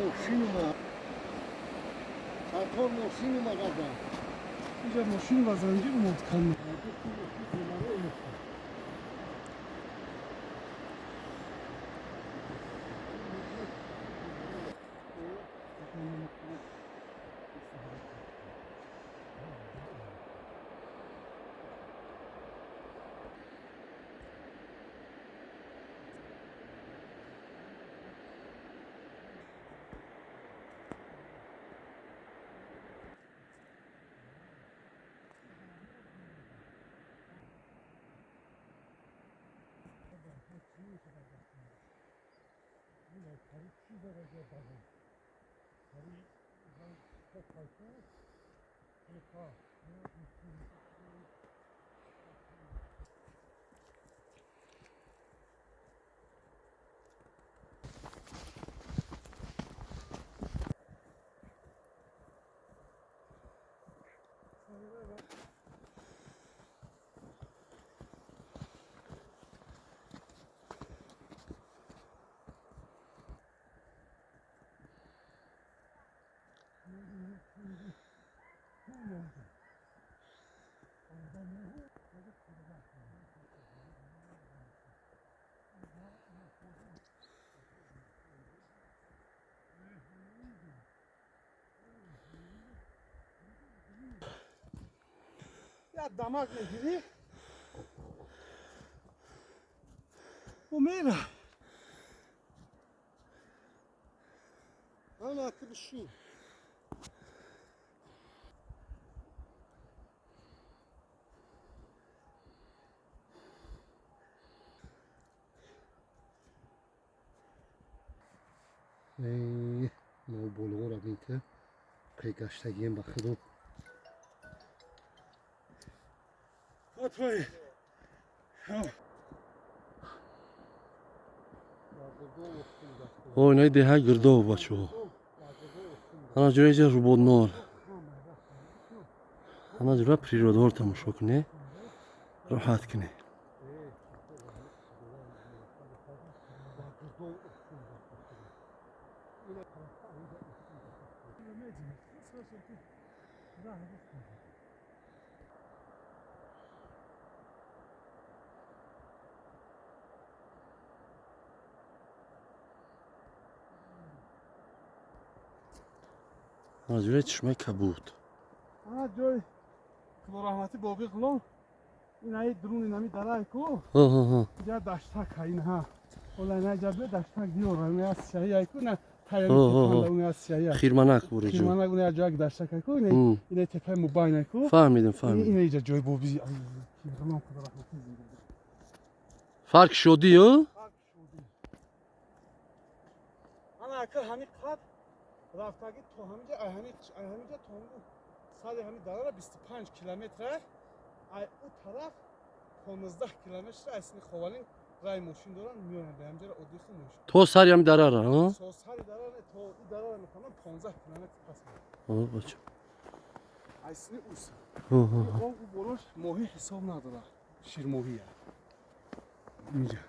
Мошин омад. Сартор мошин омад аза. Инҷа мошин ва занҷир омад кан. Я дамаг мегирӣ, ӯ мера. Ана шу. Ноболиғора бинта прегаштагием ба худо. Той. О, инаи деҳаи Гирдов, бачаҳо. Ана ҷура иҷа Рубоднор. Ана ҷура природҳоро тамошо кунед, роҳат кунед. Ана ҷураи чишмаи кабуд. Ана ҷои худораҳматӣ Боқӣ Ғулом, инаи дуруни нами дарай ку. Ҷа даштак инҳа. Ола ина ҷа бе даштак диёра, ина сиёҳи ай ку, на таяри. Хирманак буриҷо. Хирманак уна ҷои даштак ай ку, ина ина тепаи мубайн ай ку. Фаҳмидем, фаҳмидем. Ина иҷа ҷои боби Ғулом худораҳматӣ зиндагӣ. Фарқ шудӣ, ё? Фарқ шудӣ. Ана ака ҳамин қад рафтагӣ то ҳаминҷа, ай ҳаминҷа то ҳамин сари ҳамин дарара 25 километр, ай ӯ тараф 15 километр, ай сини Ховалин рай мошин доран, меоянд ба ҳамҷара оддихи мошин. То сари ҳамин дарара, ҳа? То сари дарара, то и дарара мехонам 15 километр пас. О, бача. Ай сини ус. Об ӯ болош моҳӣ ҳисоб надорад, ширмоҳия. Инҷа.